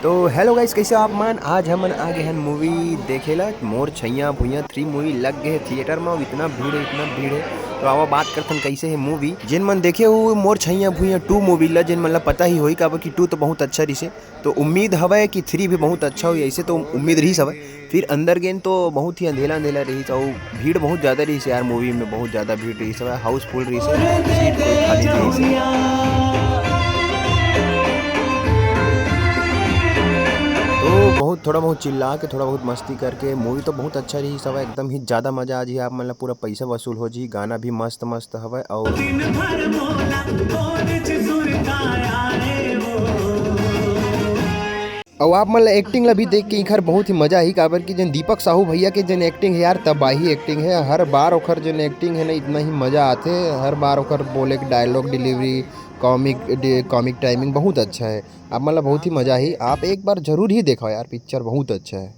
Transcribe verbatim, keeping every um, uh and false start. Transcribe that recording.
तो हेलो गाइस, कैसे हो आप मन? आज हमन आ गे हन मूवी देखे ला, मोर छैया भुइया थ्री मूवी लग गे हे थिएटर में। इतना भीड़ है, इतना भीड़ है। तो आवा बात करथन कैसे है मूवी। जिन मन देखे हो मोर छैया भुइया टू मूवी ला, जिन मन ला पता ही होई, काबर कि टू तो बहुत अच्छा रिसे, तो उम्मीद हवय कि थ्री भी बहुत अच्छा होई। ऐसे तो उम्मीद रहिस हवय, फिर अंदर गेन तो बहुत ही अंधेला अंधेला रहिस, अउ भीड़ बहुत ज्यादा रहिस यार। मूवी में बहुत ज्यादा भीड़ रहिस हवय, हाउसफुल रहिस हवय, सीट कोई खाली नहीं रहिस हवय। तो बहुत, थोड़ा बहुत चिल्ला के, थोड़ा बहुत मस्ती करके, मूवी तो बहुत अच्छा रहिस हवय, एकदम ही ज्यादा मजा आ जी आप मन ला, पूरा पैसा वसूल हो जी। गाना भी मस्त मस्त हवय, अउ दिन भर मोला गोद च सुरता आए वो। अउ आप मन ला एक्टिंग ला भी देख के इखर बहुत ही मजा आही, काबर कि जेन दीपक साहू भैया के जेन एक्टिंग है यार, तबाही एक्टिंग है। हर बार ओखर जेन एक्टिंग है ना, इतना ही मजा आथे। हर बार ओखर बोले के dialogue delivery, comic, comic timing बहुत अच्छा है। आप मन ला बहुत ही मजा आही, आप एक बार जरूर ही देखो यार, पिक्चर बहुत अच्छा है।